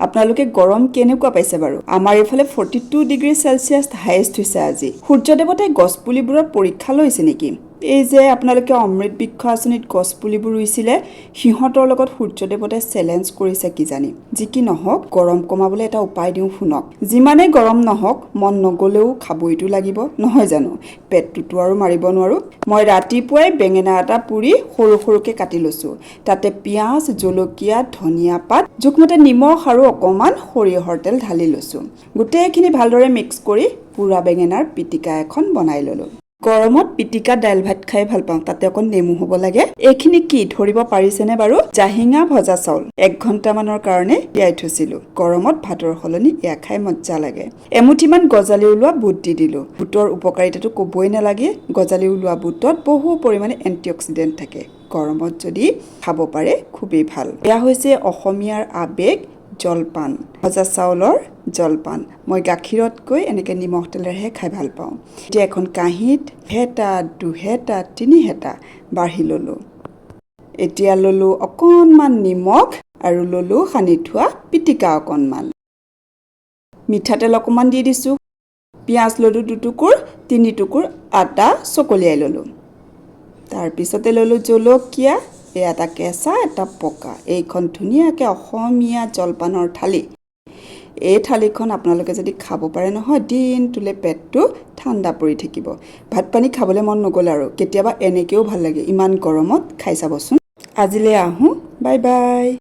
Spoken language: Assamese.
আপোনালোকে গৰম কেনেকুৱা পাইছে বাৰু? আমাৰ এইফালে 42 ডিগ্ৰী চেলচিয়াছ হায়েষ্ট হৈছে আজি। সূৰ্য দেৱতাই গছপুলিবোৰৰ পৰীক্ষা লৈছে নেকি? এই যে আপোনালোকে অমৃত বৃক্ষ আঁচনিত গছপুলিবোৰ ৰুইছিলে, সিহঁতৰ লগত সূৰ্য দেৱতাই চেলেঞ্জ কৰিছে কিজানি। যি কি নহওক, গৰম কমাবলৈ এটা উপায় দিওঁ শুনক। যিমানেই গৰম নহওক, মন নগ'লেও খাবইতো লাগিব, নহয় জানো? পেটটোতো আৰু মাৰিব নোৱাৰোঁ। মই ৰাতিপুৱাই বেঙেনা এটা পুৰি সৰু সৰুকৈ কাটি লৈছোঁ। তাতে পিঁয়াজ, জলকীয়া, ধনিয়া পাত, জোখমতে নিমখ আৰু অকণমান সৰিয়হৰ তেল ঢালি লৈছোঁ। গোটেইখিনি ভালদৰে মিক্স কৰি পোৰা বেঙেনাৰ পিটিকা এখন বনাই ল'লোঁ। গৰমত পিটিকা দাইল ভাত খাই ভাল পাওঁ, তাতে অকণ নেমু হ'ব লাগে। এইখিনি কি ধৰিব পাৰিছেনে বাৰু? জাহিঙা ভজা চাউল এক ঘণ্টামানৰ কাৰণে তিয়াই থৈছিলোঁ। গৰমত ভাতৰ সলনি এয়া খাই মজা লাগে। এমুঠিমান গজালি ওলোৱা বুট দি দিলোঁ। বুটৰ উপকাৰিতাটো ক'বই নালাগে। গজালি ওলোৱা বুটত বহু পৰিমাণে এণ্টিঅক্সিডেণ্ট থাকে। গৰমত যদি খাব পাৰে, খুবেই ভাল। এয়া হৈছে অসমীয়াৰ আৱেগ, জলপান, ভজা চাউলৰ জলপান। মই গাখীৰতকৈ এনেকৈ নিমখ তেলেৰেহে খাই ভাল পাওঁ। এতিয়া এখন কাঁহীত হেতা, দুহেতা, তিনিহেতা বাঢ়ি ল'লোঁ। এতিয়া ল'লোঁ অকণমান নিমখ আৰু ল'লোঁ সানি থোৱা পিটিকা অকণমান। মিঠাতেল অকণমান দি দিছোঁ। পিঁয়াজ ল'লোঁ দুটুকুৰ, তিনিটুকুৰ, আদা চকলিয়াই ল'লোঁ। তাৰপিছতে ল'লোঁ জলকীয়া, এই এটা কেঁচা, এটা পকা। এইখন ধুনীয়াকৈ অসমীয়া জলপানৰ থালি। এই থালিখন আপোনালোকে যদি খাব পাৰে নহয়, দিনটোলৈ পেটটো ঠাণ্ডা পৰি থাকিব। ভাত পানী খাবলৈ মন নগ'ল আৰু কেতিয়াবা এনেকৈও ভাল লাগে। ইমান গৰমত খাই চাবচোন। আজিলৈ আহোঁ, বাই বাই।